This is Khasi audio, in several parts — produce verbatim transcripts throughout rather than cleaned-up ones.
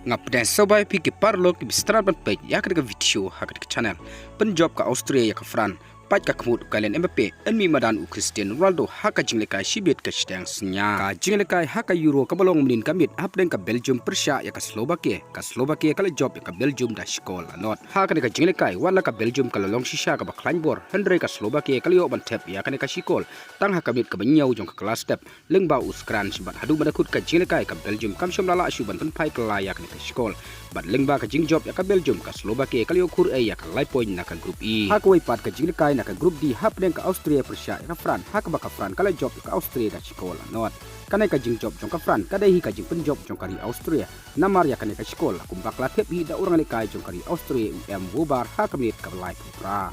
Nga pdiang sngewbha ïa phi ki paralok kiba sdang ban peit ïa kane ka video ha kane ka channel. Pynjop ka Austria ïa ka France. Peit ka khmut u Kylian Mbappe, un mih madan u Cristiano Ronaldo ha ka jingïalehkai shibit ka shiteng synñia. Ka jingïalehkai ha ka Euro kaba long mynhynnin ka miet hapdeng ka Belgium pyrshah ïa ka Slovakia. Ka Slovakia ka la jop ïa ka Belgium da shi kol la nod. Ha kane ka jingïalehkai, wat la ka Belgium ka la long shisha kaba khlaiñ bor, hynrei ka Slovakia ka la ïoh ban thep ïa kane ka shi kol tang ha ka miet kaba hynñiew jong ka kylla step, lyngba u Škriniar. Bad haduh mynta kut ka jingïalehkai ka Belgium kam shym la lah shuh ban pynphai kylla ïa kane ka shi kol. Bad lyngba ka jingjop ïa ka Belgium, ka Slovakia ka la ïoh khur ei ïa ka lai point na ka Group E. Ha kawei pat ka jingïalehkai na ka Group D hapdeng ka Austria pyrshah ïa ka France, ha kaba ka France ka la jop ïa ka Austria da shi kol la nod. Kane ka jingjop jong ka France ka dei hi ka jingpynjop jong ka ri Austria. Namar ïa kane ka shi kol la kum bakla thep hi da u nongïalehkai jong ka ri Austria, u Jan Wobar, ha ka miet kaba laiphew phra.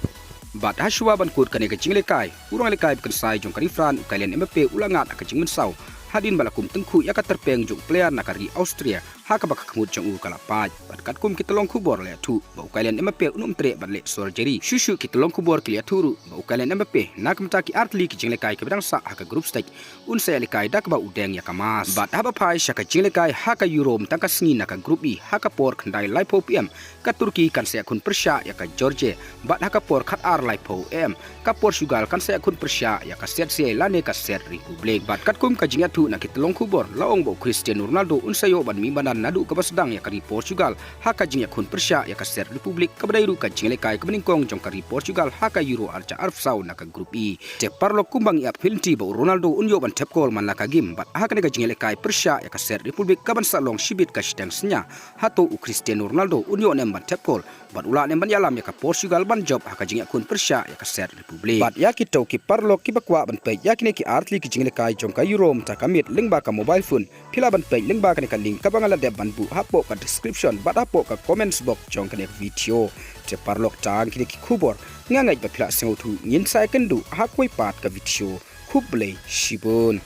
Bad ha shuwa ban kut kane ka jingïalehkai, u nongïalehkai bakynsai jong ka ri France, u Kylian Mbappe, u la ngat ha ka jingmynsaw hadien ba la kum tyngkhuh ïa ka tyrpeng jong u player na ka ri Austria ha kaba ka khmut jong u ka la pait. Bad katkum ki tyllong khubor la ïathuh ba u Kylian Mbappe un ym treh ban leh surgery. Shuh shuh ki tyllong khubor ki la ïathuh ruh ba u Kylian Mbappe, na ka bynta ki artylli ki jingïalehkai kiba dang sah ha ka group stage, un sa ïalehkai da kaba u deng ïa ka mask. Bad haba phai sha ka jingïalehkai ha ka Euro mynta ka sngi na ka Group E, ha ka por khyndai laiphew P M, ka Turkey kan sa ïakhun pyrshah ïa ka Georgia. Bad ha ka por khatar laiphew A M, ka Portugal kan sa ïakhun pyrshah ïa ka Czech lane ka Czech Republic. Bad katkum ka jingïathuh na ki tyllong khubor, la ong ba u Cristiano Ronaldo un sa ïoh ban mih madan naduh kaba sdang ïa ka ri Portugal ha ka jingïakhun pyrshah ïa ka Czech Republic, kaba dei ruh ka jingïalehkai kaba nyngkong jong ka ri Portugal ha ka Euro arhajar arphew saw na ka Group E. Te paralok, kumba ngi ap phi lynti ba u Ronaldo un ïoh ban thep kol man la ka game, bad ha kane ka jingïalehkai pyrshah ïa ka Czech Republic kaban sa long shibit ka shiteng synñia, hato u Cristiano Ronaldo un ïoh ne em ban thep kol, bad u lah ne em ban ïalam ïa ka Portugal ban jop ha ka jingïakhun pyrshah ïa ka Czech Republic. Bad ïa kito ki paralok kiba kwah ban peit ïa kine ki artylli ki jingïalehkai jong ka Euro mynta ka miet lyngba ka mobile phone, phi lah ban peit lyngba kane ka link kaba nga la dep ban buh hapoh ka description bad hapoh ka comments box jong kane ka video. Te paralok, tang kine ki khubor, nga ngeit ba phi la sngewthuh. Ngin sa ïakynduh ha kawei pat ka video. Khublei shibun.